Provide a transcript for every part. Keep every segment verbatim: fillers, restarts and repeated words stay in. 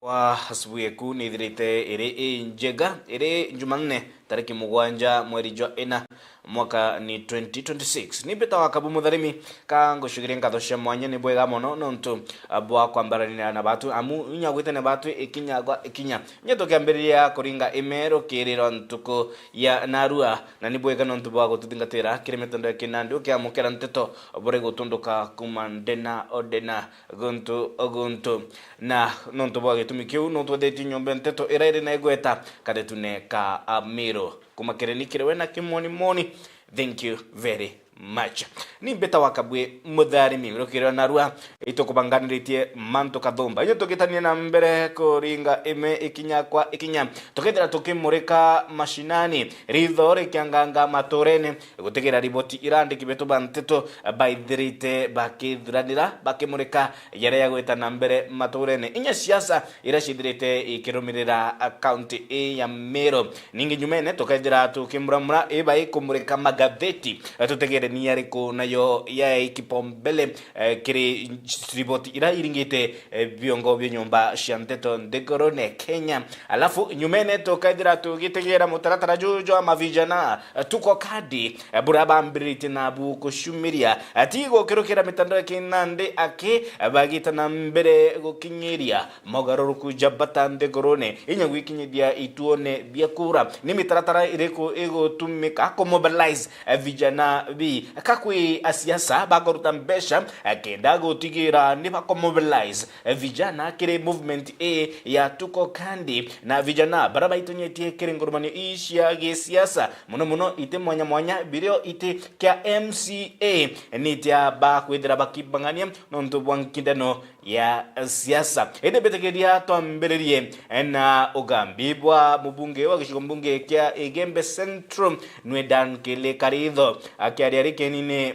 Wa asubuhi eku nithirite iri injega, iri Jumanne, tariki mugwanja mweri jwa ina, mwaka ni twenty twenty-six. Ni mbita wa Kabu Mutharimi, ka ngucugirie nkatho cia mwanya. Ni bwega mono nontu, ah, bwa kwambarania na batu, amu inya gwite na batu ikinya gwa ikinya. Inya tukiambiriria kuringa ime rukiriro ntuku ya narua, na ni bwega nontu bwa gututhingatira kiri mitandao ya kinandi ukiamukira nteto buri gutunduka kuma ndena o ndena, guntu o guntu. Na nontu bwa gitumi kiu, no twethetie nyomba nteto ira iri na igweta kathetune ka Amiru. Kuma kireni kiri we na kimoni moni. Thank you very much. Ni mbita wa Kabwi Mutharimi, rukirwa narua, itukubanganiritie mantu kathumba. Inyo tugitania na mbere kuringa ime ikinya kwa ikinya, tukethira tukimurika mashinani, ritho rikianganga maturene, gutigira riboti irandiki betu ba nteto baithirite bakithuranira, bakimurika yaria yagwita na mbere maturene. Inya siasa iria cithirite ikirumirira kaunti ii ya Meru. Ningi nyumene tukethira tukimuramura iba ikumurika magatheti, tutegere ni ariku nayo ya kipaumbele, eh, kiri riboti iria iringite, eh, biongo bia nyomba cia nteto nthigurune Kenya. Alafu nyumene tukethira tugitegera mutaratara juju jwa mavijana, eh, tuko kandi, eh, buria bambiritie nabu kucumiria, eh, ti gukirukira mitandao ya kinandi aki, eh, bagita na mbere gukinyiria mogaruruku ja bata nthigurune, inya gwikinyithia ituone bia kura. Ni mitaratara iriku igutumika kumobilize, eh, vijana bi, ka kwi asiasa bakuruta mbeca, eh, kenda gutigira ni bakumobilize, eh, vijana kiri movement ii ya tuko kandi, na vijana baria baitonyetie kiri ngurumanio ii cia gisiasa, mono mono iti mwanya mwanya birio iti kia M C A, ni tia bakwithira bakibang'ania nontu bwa nkindano ya siasa. Indi mbitikiria twambiririe na ugambi bwa mubunge wa gicigo mbunge kia Igembe Central, nwe Dan Kili Karitho, akiaria rikenine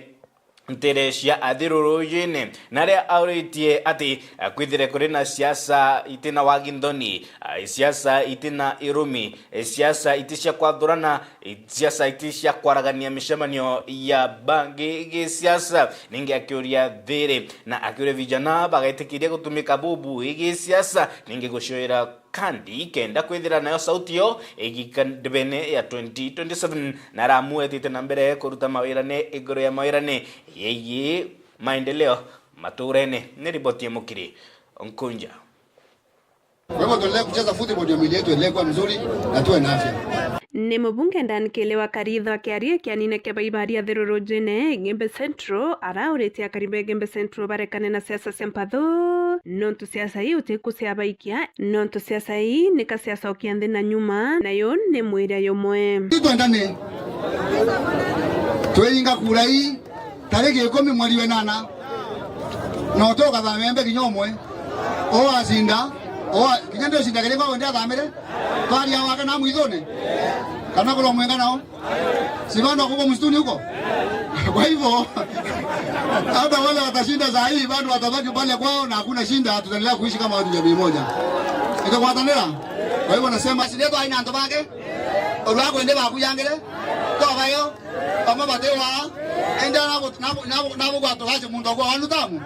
ntere cia Athiru Rujine, na aria auritie ati, eh, kwithire kuri na siasa itina wagi nthoni, eh, siasa itina irumi, eh, siasa iti cia kwathurana, eh, siasa iti cia kwaragania micemanio ya bangi gisiasa. Ningi akiuria thiri na akiuria vijana bagetikiria gutumika bubu gisiasa, ningi gucioera kandi kenda kwithira nayo sauti yo igika ndibene ya twenty twenty-seven, na aramuetite na mbere kuruta mawirane iguru ya mawirane yegii maendeleo maturene. Ni riboti ya Mukiri Nkunja. Kwa hivyo tuendelee kucheza football ndio miili yetu endelee kuwa mzuri na tuwe na afya. Ni mubunge Dan Kili wa Karitho akiaria kianine kia baibaria Athiru Rujine, Igembe Central, arauritie akari ba Igembe Central barekane na siasa cia mpathu, nontu siasa ii uti kuciabaikia, nontu siasa ii ni ka ciacokia nthi na nyuma, nayo ni mwiria yumwe. Twendane. Tweinga kura ii tariki ikumi mweri wa inana. Na utukathame mbe kinya umwe. Ugacinda, uga-, kinya ndi ucinda kiria kwa wende athamire. Twaria wake na mwithune. Kana kurwa mwenga nao. Si bado wako huko msituni huko? Kwa hivyo, hata wale watashinda saa hii, bado watabaki pale kwao na hakuna shida, tutaendelea kuishi kama watu jamii moja. Itakuwatanira? Kwa hivyo nasema, si ndio haina antu bake? Uru akwende bakuyangire? Tobayo, bamwe batiwa, ende nabo, nabo, nabo, nabo gwatugace muntu akwa wanu tamu.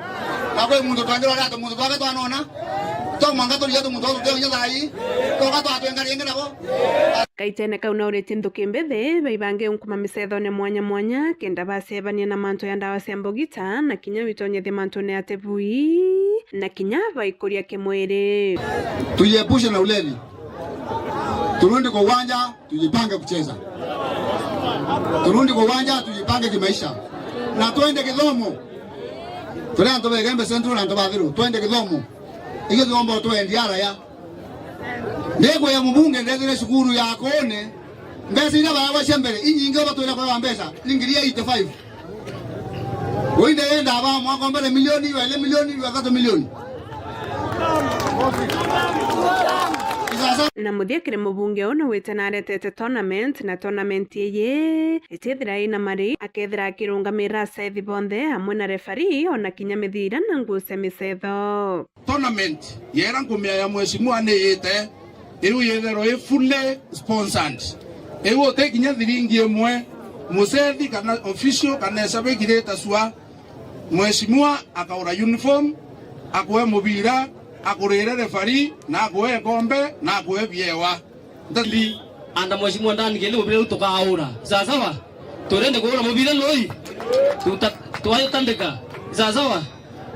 Na kwi muntu twangirwa ati muntu twake twanona. To mwanga turiye tu muntu tutewe nyathai. Toka twatwenga ringi nabo. Kaitene kau nauritie nthuki mbithi, baibange unkuma micethone mwanya mwanya, kenda bacebania na mantu ya ndawa cia mbugita, na kinya witonyethia mantune ya tebui, na kinya baikuria kimwiri. Tujiepushe na ulevi. Turudi kwa uwanja, tujipange kucheza. Turudi kwa uwanja, tujipange kimaisha. Na twende kithomo. Turi antu ba Igembe Central na antu ba Athiru, twende kithomo. Igio tuomba utwendia araya. Ndikuya mubunge ndethire cukuru ya Koone, mbeca iria baragwa cia mbere, inyingi ubatwira kwewa mbeca, ni ngiri eighty-five. Uinde yenda aba mwaka wa mbere milioni, wa ili milioni, wa thatu milioni. Isasa. Na muthia kiri mubunge uu nawite na aretete tournament, na tournament iyi itithira ina mari, akethira akirungamira asethi bonthe amwe na referee, ona kinya mithira na nguo cia micetho. Tournament yera nkumia ya mheshimiwa ni yite, iu yitherwa i fully sponsored. Iu uti kinya thiringi imwe, musethi kana official kana eshabiki ritasua, mheshimiwa akaura uniform, akue mubira, akurire refari, na akue ikombe, na akue biewa. Ndali. Anda mheshimiwa ndani kende mubira riu tukaura. Sawa sawa? Turende kuura mubira nui? Tuta-, twayutandika. Sawa sawa?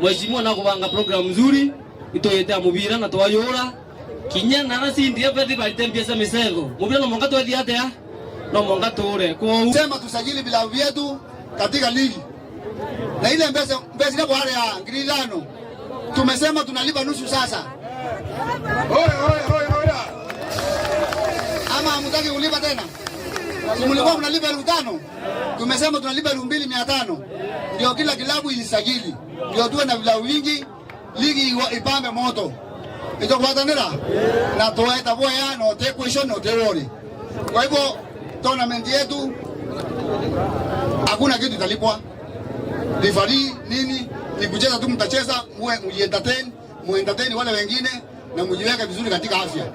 Mheshimiwa nakubanga program nzuri, ituyite ya mubira na twayura. Kinya na na sindi ya beti barite mbia cia micengo. Mubira no mwanka twethi atia? No mwanka tuure. Kwou. Sema tusajili vilabu vyetu katika ligi. Na ile mbesa, mbesa ile bware ya ngiri ithano, tumesema tunalipa nusu sasa. Oye, oye, oye, oye. Ama hamtaki kulipa tena? Si mlikuwa mnalipa elfu tano? Tumesema tunalipa elfu mbili mia tano. Ndio kila kilabu isajili. Ndio tuwe na vilabu vingi, ligi iwa-, ipambe moto. Itugwatanira? Na tuweta boya, no te question, no te worry. Kwa hivyo, tournament yetu, hakuna kitu italipwa. Referee, nini, ni kucheza tu mtacheza, muwe mujientertain, muentertain wale wengine, na mujiweke vizuri katika afya.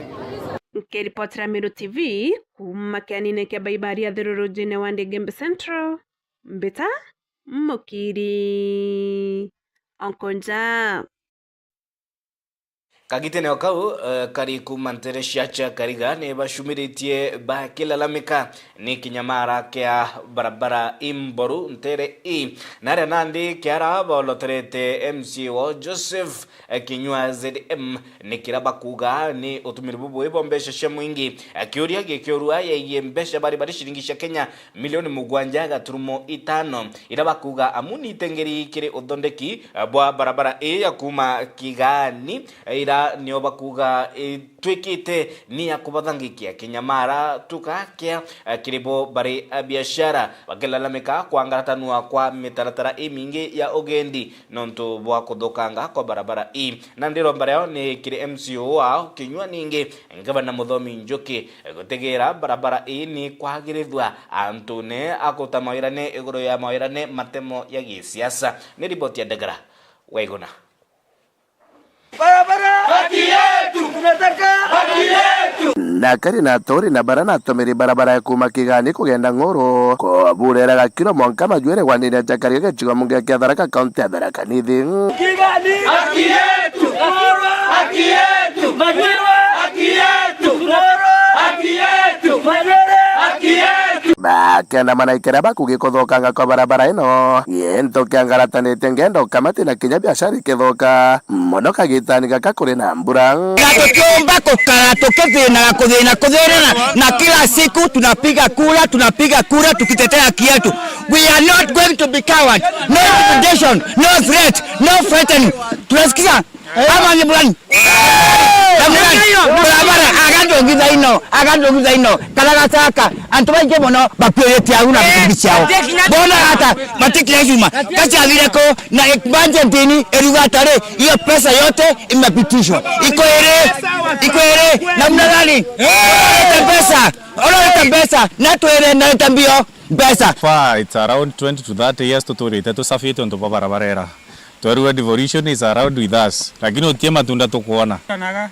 Nkiripotera Meru T V, kuuma kianine kia Baibari ya Thirurujine wa Ndegembe Central, mbita Mukiri. Onkonja. Kagitene o kau, eh, kari kuuma ntere cia Chakariga ni bacumiritie bakilalamika ni kinyamara kia barabara imboru ntere ii. Na aria nandi kiara boloterete M C A wao Joseph, eh, Kinyua Z M ni kira bakuuga ni utumiri bubui bwa mbeca cia mwingi. Eh, kiuria gikiurua yegie mbeca bari bari ciringi cia Kenya milioni mugwanja gaturumo itano, iria bakuuga amu ni itengeri kiri uthondeki, eh, bwa barabara ii ya kuuma Kigani, eh, iria nio bakuuga itwikite ni ya kubathangikia kinyamara tukakia, eh, kiri bo bari abiashara, bakilalamika kwangaratanua kwa mitaratara imingi ya ugendi nontu bwa kuthukanga kwa barabara ii. Na ndiromba riao ni kiri M C O wao Kinyua ningi Ngavana Muthomi Njuki gutigira barabara ii ni kwagirithua antune a kuta mawirane iguru ya mawirane matemo ya gisiasa. Ni riboti ya Ndagara Waiguna. Barabara! Haki yetu! Tunataka haki yetu! Na kari na aturi na bara na atumiri barabara ya kuuma Kigani kugenda Ng'uru, kuburera Gakiro mwanka Majuere gwa ndini ya Chakariga gicigo mbunge kia Tharaka, kaunti ya Tharaka Nithi. Kigani! Haki yetu! Haki yetu! Majuere! Haki yetu! Haki yetu! Majuere! Haki yetu! Bakenda manaikira bakugi kuthukanga kwa barabara ino. Gintu kiangaratanite ngendo kamati na kinya biashara ikithuka. Mono kagitani gaka kuri na mbura. Na tutiumba gukara tukithinaga kuthina kuthina na, na kila siku tunapiga kura, tunapiga kura tukitetea haki yetu. We are not going to be coward. No intimidation, no threat, no frightening. Tunasikiza? Ama ni mbura ni? Na mbura ni? Barabara, agandugitha ino, agandugitha ino. Kara gacaka, antu baingi mono bakuirite au na bikibiki ciao. Bona ata, matikinya cuma. Gaciathire ku, na budget ini iruga atari, hiyo pesa yote imepitishwa. Iko iri, iko iri, namna gani? Urorete pesa, urorete pesa, na twire narete mbio pesa. Far, it's around twenty to thirty years tuturite tusafite untu bwa barabara era. Twerua devolution is around with us. Lakini utie matunda tukwona.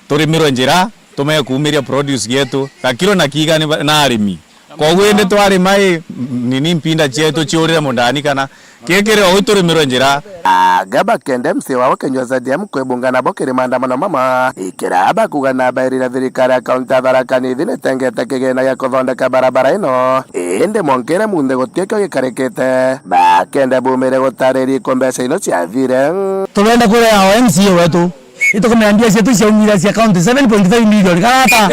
Turimirwe njira, tumeye kuumiria produce yetu. Gakiro na Kiga ni ba-, na arimi. Koguo indi twarima i, nini mpinda cietu ciurire mundani kana kikire o turimirwe njira. Aga bakenda M C A wao Kinyua Z M kwibunga nabo kiri maandamano mama. Ikira bakuga na bairi na thirikari ya kaunti ya Tharaka Nithi nitengete kigina gia kuthondeka barabara ino. Indi mwankire munthe gutikio gikarikite. Bakenda bumire gutariri ku mbeca ino ciathire. Turenda kuria o M C A wetu. Itukumira mbia cietu ciaumire cia county seven point five million. Karata?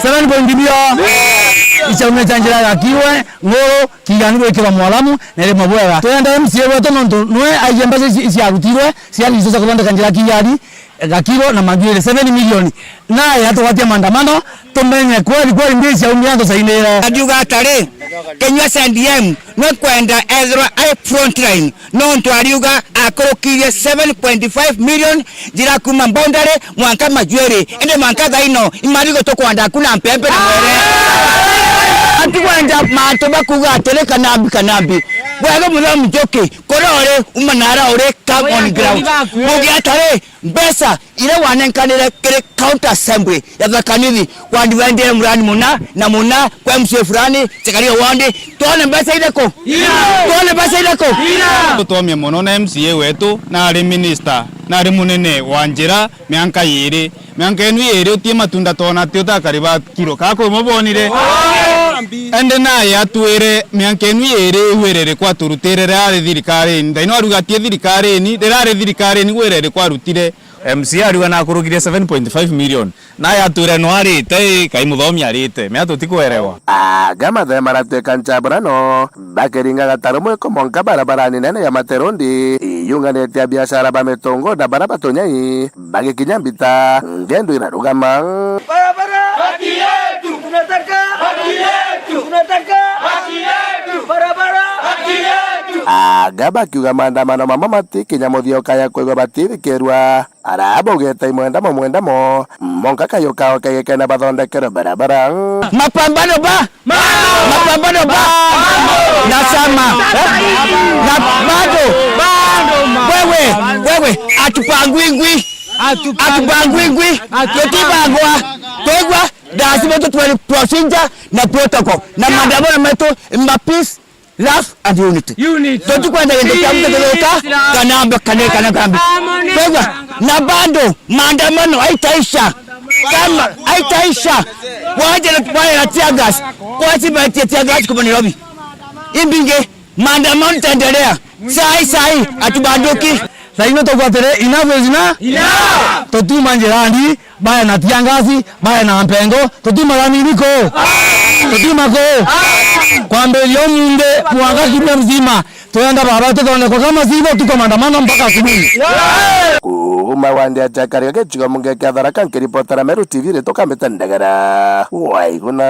Seven point mbio. Icaumire cia njira ya Kiwe, Nguru, Kigani gwikirwa mwalamu, na iri mabwega. Turenda M C A wetu nontu nwe aige mbeca ici, ici arutirwe, cia riso cia kuthondeka njira Kigani, Gakiro na Majuiri, seven million. Naye atugwatia maandamano, tumenye kweli, kweli mbia ciaumire antu cainire. Ndiuga atari, Kinyua C D M, nwe kwenda ethirwa ai frontline. Nontu ariuga akurukirie seven point five million njira kuma Boundary mwanka Majuiri, indi mwanka thaino imarigo tukwanda kuna mpempe na mwere. Atikwenda mantu bakuga atiri, Kanambi, Kanambi. Wega Muthomi Njuki, kuria uri, uma nara uri, come on ground. Ugi atari, mbeca iria wanenkanire kiri county assembly ya Tharaka Nithi, wandivendire murani muna na muna kwa M C A fulani, Chakaria ward, twone mbeca iriku? Twone mbeca iriku? Tutwomie mono na M C A wetu, na ari minister, na ari munene wa njira mianka yiri. Mianka inu yiri utie matunda twona ti utakari ba kiro. Ka kwi mubonire? Ende naye atwire mianka inu yiri wira iriku aturutire riria ari thirikarini. Thaino aruga atie thirikarini, riria ari thirikarini wira iriku arutire? M C A ariuga nakurugire seven point five million. Naye atwire no arite, ii, kai Muthomi arite. Mea tutikwerewa. Aga mathe maratwika ncabura no, bakiringa gataru mwiko monka barabarani nene ya Materundi, iyunganitie abiashara ba mitungu na bara batunyai, bagikinya mbita, ngendu irarugama. Barabara! Haki yetu! Tunataka haki yetu! Tunataka haki yetu! Barabara! Haki yetu! Aga bakiuga maandamano mamwe matikinya muthia ukaya kwigwa batithikirwa. Arabugite imwendamo mwendamo, monka kayo kao kagikena bathondekerwe barabara. Mapambano ba! Mapambano ba! Na chama. Na bado. Wewe, wewe, atupangwingwi. Atupangwingwi. Tutibangwa. Twegwa, lazima tutwale procedure na protocol. Na maandamano metu ma peace, love and unity. Unity. Tutikwenda gintu kia muntu guthuka, kana mbe-, kana, kana kambi. Harmony. Twegwa, na bado maandamano haitaisha. Kama haitaisha, waje na, waje na tear gas. Kwa sababu ya tear gas kwa Nairobi. Imbinge, maandamano itaendelea. Sai, sai, hatubanduki. Thaino tugwatire, enough is enough. Enough. Tutuma njirani, bae na tiangasi, bae na mpengo, tutuma thamini ko. Tutuma ko. Kwambiria umunthi, mwanka kiumia mzima, twenda baba tuthondekwa kama sivyo, tuko maandamano mpaka asubuhi. Kuuma wandi ya Chakaria gicigo mbunge kia Tharaka, nkiripotera Meru T V, ritwa Kambita Ndagara. Waiguna.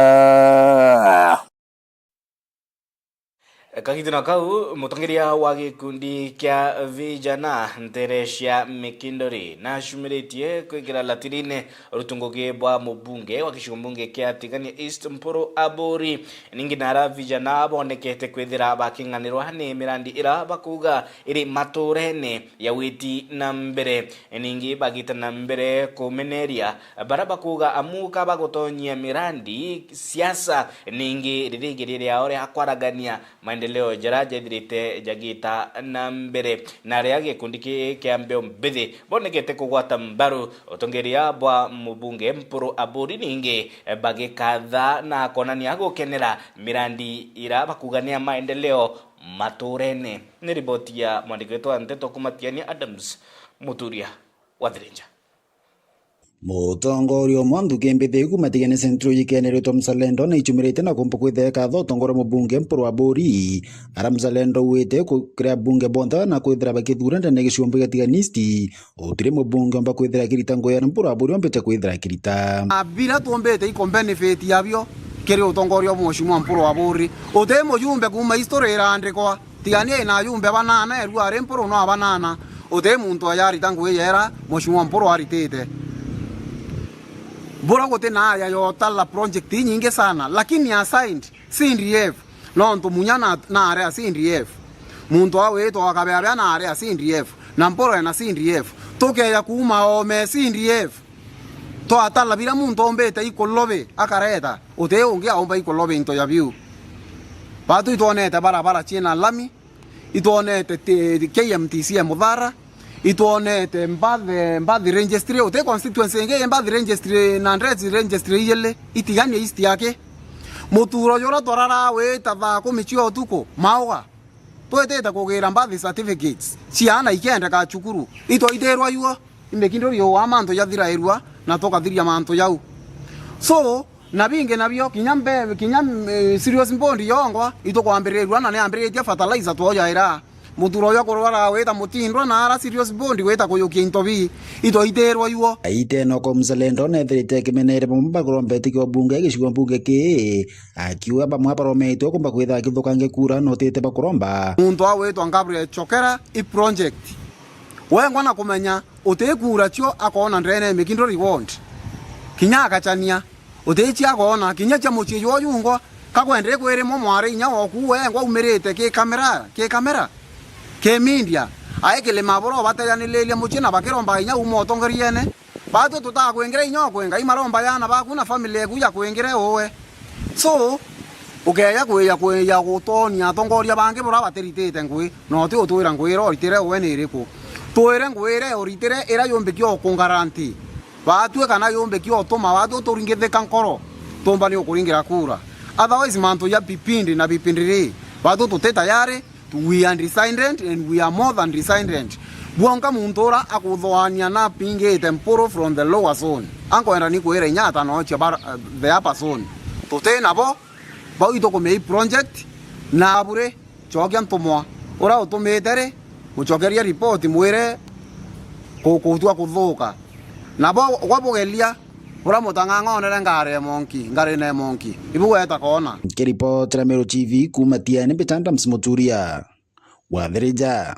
Kagitino kau, mutongeria wa gikundi kia vijana ntere cia Mikindori nacumiritie kwikira latirine rutungugi bwa mubunge wa gicigo mbunge kia Tigania East, Mpuru Aburi. Ningi nara vijana bonekete kwithira baking'anirwa ni mirandi ira bakuga iri maturene ya witi na mbere. Ningi bagita na mbere kumeneria bara bakuga amu ka bagutonyia mirandi, siasa, ningi ririgiria riao ria kwaragania maendeleo jaria jethirite jagita na mbere. Na aria gikundi ki kia mbeu mbithi bonekete kugwata mbaru utongeria bwa mubunge Mpuru Aburi, ningi bagikatha na konania gukenera mirandi ira bakuga ni ya maendeleo maturene. Ni riboti ya mwandiki wetu wa nteto kuma Tiania, Adams Muturia wa Thirinja. Mutongoria umwe nthuki mbithi kuma Tigania Central yikeneretwe Mzalendo na icumirite na kumba kwithira ikatha utongoria mubunge Mpuru Aburi. Ara Mzalendo auite ku-, kiri abunge bonthe na kwithira bakithura ndene ya gicigo mbunge gia Tigania East, utiri mubunge omba kwithira akirita ngugi ya Mpuru Aburi ombite kwithira akirita. Abira tumbite iko benefit yabio kiri utongoria bwa Mheshimiwa Mpuru Aburi. Uti mujumbe kuma history iraandikwa. Tigania ina ajumbe banana, erua ari Mpuru no abanana. Uti muntu ajarita ngugi jera Mheshimiwa Mpuru aritite. Bura guti na aja yotala project inyingi sana, lakini assigned C D F. Nontu munya na, na aria C D F. Muntu awitwa akabebea na aria C D F. Na Mpuru ena C D F. Tukeja kuuma ome C D F. Twatala bira muntu ombite ikulobi akareta, uti ungi aumba ikulobi into ya biu. Batu itwonete barabara ciina lami, itwonete ti-, K M T C ya Muthara, itwonete mbathi, mbathi registry, uti constituency ingi mbathi registry na address registry ijili, itiganie East yake. Muturo jura twarara wita thaa kumi cia utuku, mauga. Twitite kugira birth certificates ciana ikiendeka cukuru, itwaitirwa yuo, imikinduri yua mantu jathirairua na tukathiria mantu jau. So, na bingi nabio, kinya mbe-, kinya, eh, serious bond yongwa, itukwambiririrua na niambiritie fertilizer twojaira. Muturo uyu akurwara wita mutindwa na ara serious bond wita kuyukia into bi, itwaitirwa yuo. Aite no kwa Mzalendo nethirite akimenere bamwe bakurombete kio bunge gicigo bunge ki. Akiuga bamwe barometwe kumba kwithira akithukangia kura na utite bakuromba. Muntu agwitwa Gabriel Chokera i project. Wengwa na kumenya uti kura cio akoona ndene ya Mikinduri ward. Kinya agachania, uti cia akoona, kinya cia mucii jwa jungwa, Kakwendere kwirimwa mwari inya woku wengwa umirite ki kamera, ki kamera, ki media, ai kilima boro batejaniriria mucii na bakiromba inya uma utongeriene. Batwi tutakwingira inya okwe, Ngai maromba yana baku na family eku yakwingire uwe. So, ukeja kwija kwija gutonia atongoria bangi bura batiritite ngui, na uti utwira ngui ira uritire uwe ni iriku. Twire ngui ira uritire ira yumbiki ukungaranti. Batwi kana yumbiki utuma batwi uturingithika nkoro, tumba ni ukuringira kura. Otherwise mantu ja bipindi na bipindi ri, batwi tuti tayari. We are descendant and we are more than descendant. Bwonka muntu ura akuthoania na apingite mpuru from the lower zone. Ankwenda ni kwira inya atanochia bar-, uh, the upper zone. Tuti nabo, bau itukumia i project, na abure, chokia ntumwa. Ura utumite ri, muchokerie report mwire ku-, kutua kuthuka. Nabo gwa bugeria, Ura mutang'ang'a onere ngari ya monki, ngarine ya monki. Ibu gweta koona. Nkiripotera Meru T V kuuma Tiaene, mbita Adams Muturia wa Therija.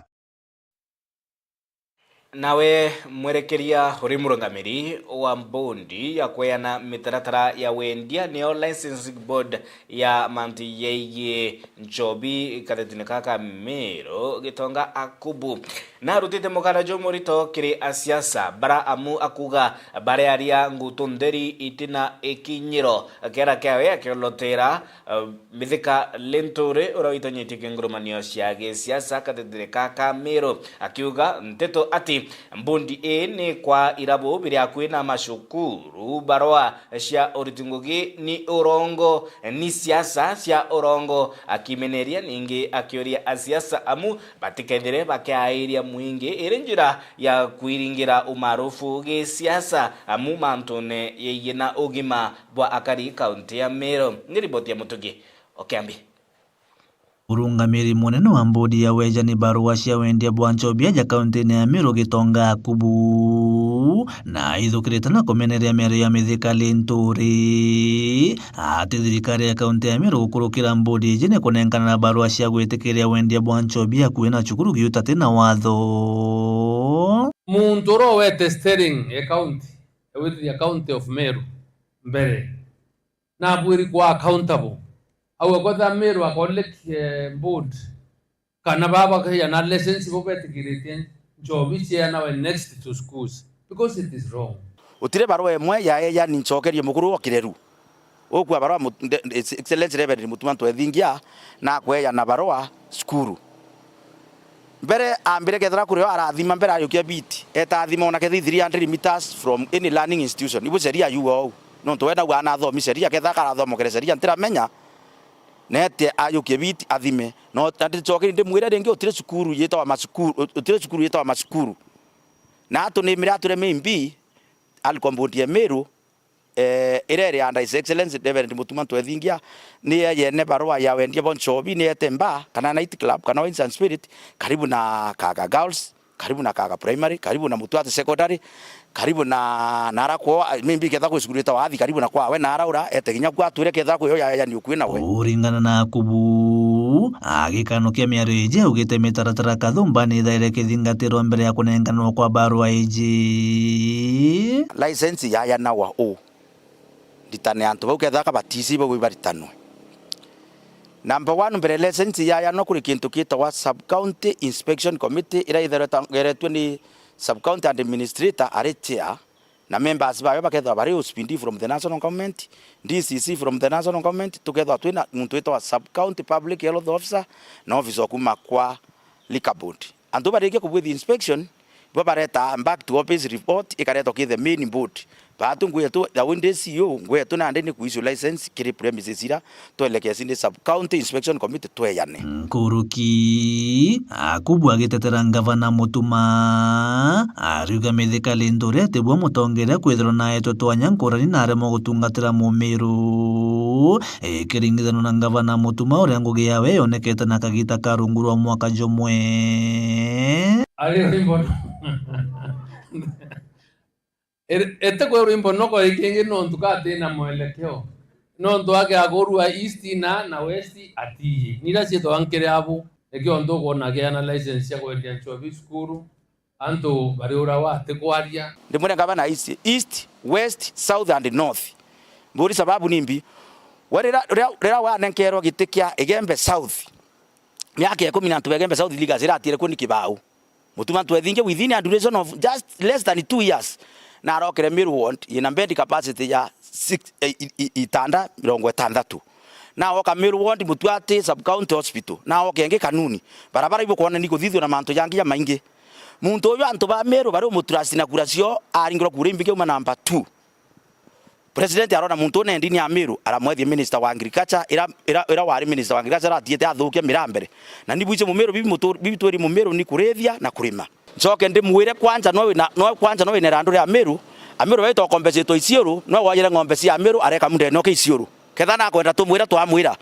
Nawe mwerekeria uri murungamiri wa mbondi ya kweana mitaratara ya wendia, niyo Licensing Board ya mantu yegie nchobi katetine kaka Meru, Gitonga Akubu. Narutite mukana jumurito kiri asiasa bara amu akuga barearia ngutu ntheri itina ikinyiro. Kera kiawe akiolotera, eh, Mithika Linturi, uria witonyetie kingurumanio cia gisiasa katetire ka Kamiru, akiuga nteto ati mbundi ii ni kwa irabu biri akui na macukuru, barua cia uriti ngugi ni urongo, ni siasa cia urongo, akimeneria ningi akiuria asiasa amu batikethire bakiairia mwingi iri njira ya kwiringira umaarufu gisiasa amu mantune yegie na ugima bwa akari kaunti ya Meru. Ni riboti ya Mutugi Okiambi. Murungamiri munene wa mbodi ya wejani barua cia wendia bwa nchobi aja kauntine ya Meru Gitonga Akubu, na aithukirite na kumeneria miario ya Mithika Linturi, ati thirikari ya kaunti ya Meru gukurukira mbodi iji ni kunenkanira barua cia gwitikiria wendia bwa nchobi akui na cukuru giutati na watho. Muntu uria owete steering ya county, ewitithia county of Meru mbere, nabwiri kuba accountable. Au akwetha Meru akolekie board, kana baba bakaiana license bo betikiritie nchobi cieanawe next to schools, because it is wrong. Utire barua imwe ya eyani nchokerie mukuru wa kireru. Ukua barua mut-, nde-, nde-, Excellency Reverend Mutuma Ntwethingia, na kweana barua cukuru. Mbere ambire kethira kuri o arathima mbere ayukia biti, etathima ona kethi three hundred meters from any learning institution. Ibu sheria yuga ou. Nontu we nau anathomi sheria, kethira karathomokere sheria, ntiramenya. Nete ayukie biti athime. No, na ndicoke ndimwire ringi, utire cukuru yitawa macukuru, utire cukuru yitawa macukuru. Na atunimire ature maybe, alikuwa mbundi ya Meru, eh, iria iri under His Excellency Reverend Mutuma Ntwethingia, ni yeyene barua ya wendia bwa nchobi, ni yete bar, kana night club, kana Wines and Spirit, karibu na Kaga Girls, karibu na Kaga Primary, karibu na Mutuati Secondary, karibu na, na ara kwao, maybe ketha kwi cukuru itawa Athi, karibu na kwawe, na ara ura, ete kinya kwa atwire ketha kwi yo ya, yani ukui nawe. Kuringana na Akubu, agikanokia miario iji, augite mitaratara kathumba ni ithaire kithingatirwa mbere ya kunenkanirwa kwa barua iji. License yayanawa u. Ritane antu bau kethira ka batisi bau ibaritanwe. Number one, mbere license yayanwa kuri kintu gitawa Sub County Inspection Committee, iria itharetwe ni Sub County Administrator ari chair, na members bayo bakethirwa bari O C P D from the national government, D C C from the national government, tukethirwa twina muntu witwa Sub County Public Health Officer na officer kuma kwa Liquor Board. Antu barikia kubwithia inspection, bo bareta back to office report, ikaretwa ki the main board. Batu ngui yetu, ya windi C E O, ngui yetu nandi ni ku issue license kiri premises ira twelekesi ni Sub County Inspection Committee tweyane. Nkuruki, Akubu agitetera ngavana Mutuma, ariuga Mithika Linturi atibua mutongeria kwithirwa naetwe twanya nkurani na aremwa gutungatira Mumiru. Ikiringithanwa na ngavana Mutuma uria ngugi yawe yonekete na kagita ka rungu rwa mwaka jumwe. Ari rwimbo no-, ere-, ete kwe rwimbo noko ikingi nontu kati na mwelekeo. Nontu ake agurua East na, na West atiyi. Nira cietwa nkiri abu. Nikio ntu ukwona agiana license cia kwendia nchobi cukuru. Antu bariurawa ati kwaria. Ndimwire ngavana East, East, West, South and North. Mburi sababu ni mbi. We rira, rira, rira wanenkerwa giti kia Igembe South, miaka ikumi na antu ba Igembe South legacy iratiere kuo ni kibau. Mutuma antu ethingi within a duration of just less than two years. Na arokere Meru ward yina bed capacity ya six, eh, i, i, itanda mirongo itandatu. Na oka Meru ward Mutuati sub county hospital. Na oka ingi Kanuni. Barabara ibukwona ni kuthithua na mantu jangi jamaingi. Muntu uyu antu ba Meru bari umutrust na kura cio aringirwa kura imbingi auma number two. President arona muntu une ndini ya Meru, aramwethia minister wa agriculture, ira, ira, ira wari minister wa agriculture aratiete athukia miraa mbere. Na ni bwici Mumeru, bibi mutu-, bibi twiri Mumeru ni kurithia na kurima. Ncoke ndimwire kwanja no wina, no kwanja no wina irandu ria Meru, Ameru baita ukombecetwa Isiuru, no wajire ng'ombe cia Meru areka mundene oke Isiuru. Ketha nakwenda tumwira twamwira.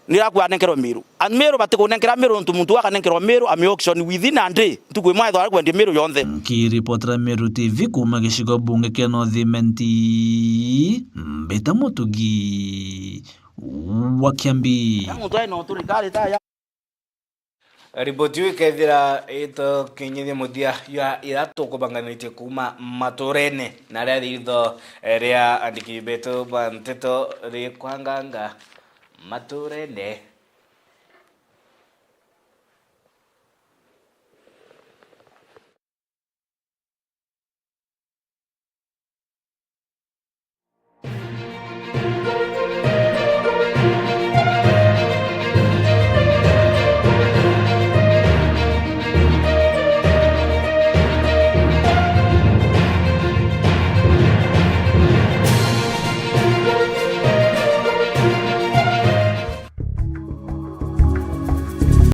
Niraku anenkerwa Meru. Ameru batikunenkera Meru nontu muntu akanenkerwa Meru ame auction within a day. Ntuku imwe ethwa arakwendia Meru yonthe. Nkiripotera Meru T V kuuma gicigo bunge kia North Imenti, Mbita Mutugi wa Kiambi. Muntu aina uturikari ta ya Riboti iu ikethira itukinyithia muthia jwa ira tukubanganitie kuuma maturene, na ria ritho, eh, ria andiki betu ba nteto rikwanganga maturene.